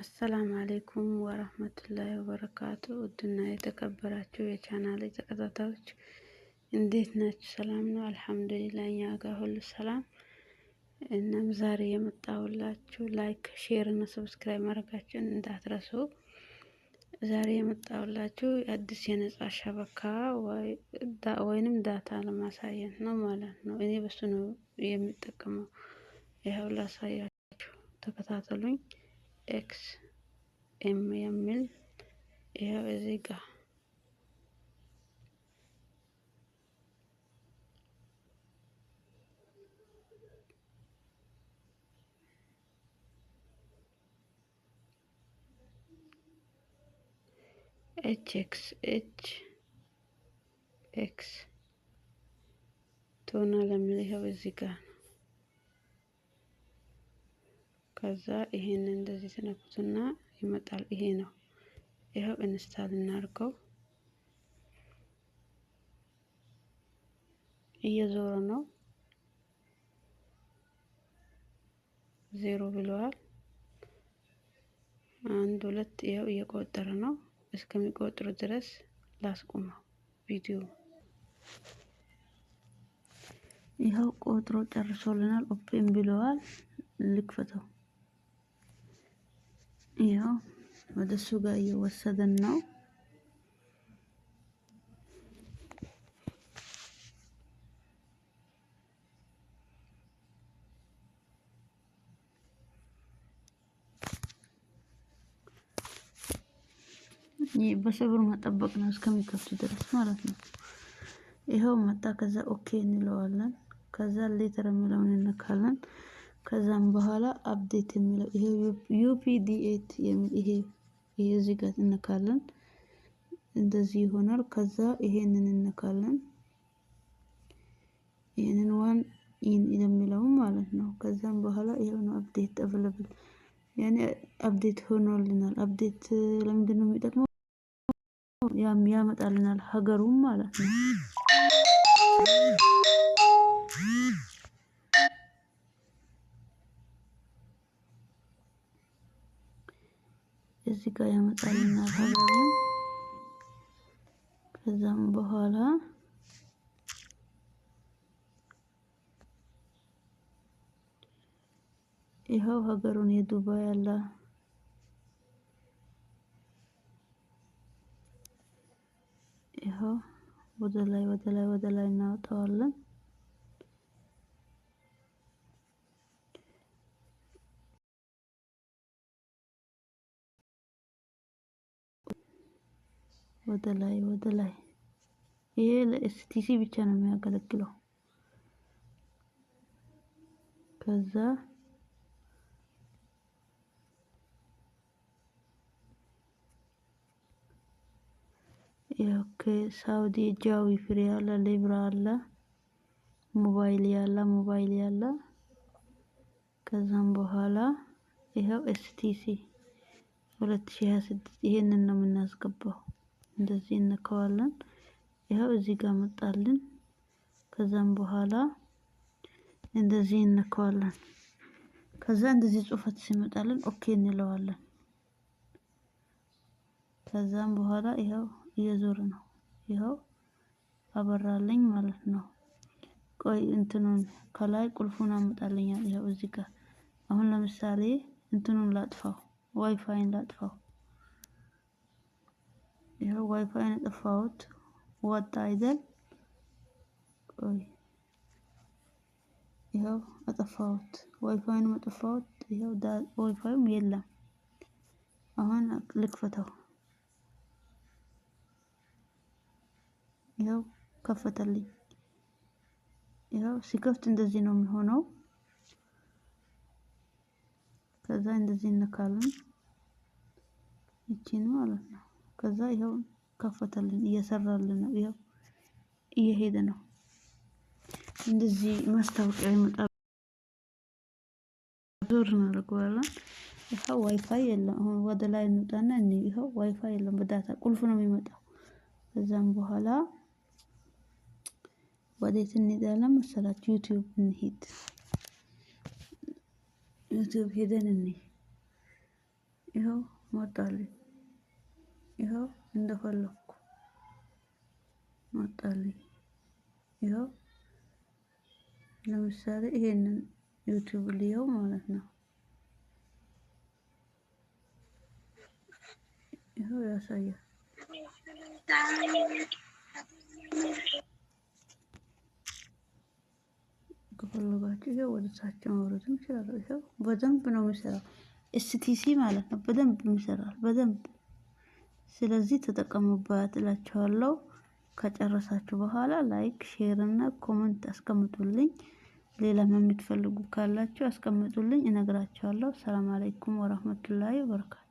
السلام عليكم ورحمة الله وبركاته። ውድና የተከበራችሁ የቻናሌ ተከታታዮች እንዴት ናችሁ? ሰላም ነው? الحمد لله እኛ ጋር ሁሉ ሰላም። እናም ዛሬ የመጣሁላችሁ like፣ share እና subscribe ማድረጋችሁን እንዳትረሱ። ዛሬ የመጣሁላችሁ አዲስ የነጻ شبكة ወይንም data ለማሳየት ነው ማለት ነው። እኔ በሱ ነው የሚጠቀመው። ይኸው ላሳያችሁ፣ ተከታተሉኝ። X M የሚል ይኸው እዚህ ጋር H X H X ቶና ለሚል ይኸው እዚህ ጋር ነው። ከዛ ይሄን እንደዚህ ትነኩትና ይመጣል። ይሄ ነው። ይኸው install እናድርገው። እየዞረ ነው። 0 ብለዋል። አንድ ሁለት፣ ይኸው እየቆጠረ ነው። እስከሚቆጥሩ ድረስ ላስቁመው ቪዲዮ። ይኸው ቆጥሮ ጨርሶልናል። Open ብለዋል። ልክፈተው። ይኸው ወደ እሱ ጋር እየወሰደን ነው። በ صبر መጠበቅ ነው እስከሚከፍቱ ድረስ ማለት ነው። ይኸው መጣ። ከዛ okay እንለዋለን። ከዛ later የሚለውን እንነካለን። ከዛም በኋላ update የሚለው ይሄ UPDATE የሚል ይሄ እዚህ ጋር እንነካለን። እንደዚህ ይሆናል። ከዛ ይሄንን እንነካለን። ይሄንን one in የሚለው ማለት ነው። ከዛም በኋላ ይሄው ነው update available፣ ያኔ update ሆኖልናል። Update ለምንድን ነው የሚጠቅመው? ያም ያመጣልናል ሀገሩም ማለት ነው። እዚህ ጋር ያመጣልናል ሀገሩን። ከዛም በኋላ ይኸው ሀገሩን የዱባይ አለ። ይኸው ወደ ላይ ወደ ላይ ወደ ላይ እናወጣዋለን። ወደ ላይ ወደ ላይ። ይሄ ለ STC ብቻ ነው የሚያገለግለው። ከዛ ሳውዲ ጃዊ ፍሬ አለ፣ ሊብራ አለ፣ ሞባይል ያለ ሞባይል ያለ። ከዛም በኋላ ይኸው STC 2026 ይሄንን ነው የምናስገባው። እንደዚህ እንከዋለን። ይኸው እዚህ ጋር መጣልን። ከዛም በኋላ እንደዚህ እንከዋለን። ከዛ እንደዚህ ጽሁፈት ሲመጣልን okay እንለዋለን። ከዛም በኋላ ይኸው እየዞረ ነው። ይኸው አበራልኝ ማለት ነው። ቆይ እንትኑን ከላይ ቁልፉን አመጣልኛል። ይኸው እዚህ ጋር አሁን ለምሳሌ እንትኑን ላጥፋው፣ ዋይፋይን ላጥፋው። ይኸው ዋይፋይን አጠፋሁት፣ ወጣ አይደል? ቆይ ይኸው አጠፋሁት፣ ዋይፋይን አጠፋሁት። ይኸው ዋይፋይም የለም። አሁን ልክፈተው። ይኸው ከፈተልኝ። ይኸው ሲከፍት እንደዚህ ነው የሚሆነው። ከዛ እንደዚህ እንካለን ይቺን ማለት ነው። ከዛ ይኸው ከፈተልን፣ እየሰራልን ነው። ይኸው እየሄደ ነው። እንደዚህ ማስታወቂያ ይመጣል። ዞር እናደርገዋለን። ይኸው ዋይፋይ የለም። አሁን ወደ ላይ እንውጣና ይኸው ዋይፋይ የለም። በ data ቁልፍ ነው የሚመጣው። ከዛም በኋላ ወዴት እንሄዳለን መሰላችሁ? YouTube እንሂድ። YouTube ሄደን እንይ። ይኸው መጣልኝ። ይኸው እንደፈለኩ መጣልኝ። ይኸው ለምሳሌ ይሄንን ዩቲዩብ ልየው ማለት ነው። ይኸው ያሳያል። ከፈለጋችሁ ይኸው ወደ ታች ማውረድም ይችላል። ይኸው በደንብ ነው የሚሰራው። STC ማለት ነው። በደንብ ይሰራል። በደንብ። ስለዚህ ተጠቀሙበት እላችኋለሁ። ከጨረሳችሁ በኋላ like፣ share እና comment አስቀምጡልኝ። ሌላም የምትፈልጉ ካላችሁ አስቀምጡልኝ፣ እነግራችኋለሁ። ሰላም አለይኩም ወራህመቱላሂ ወበረካቱ።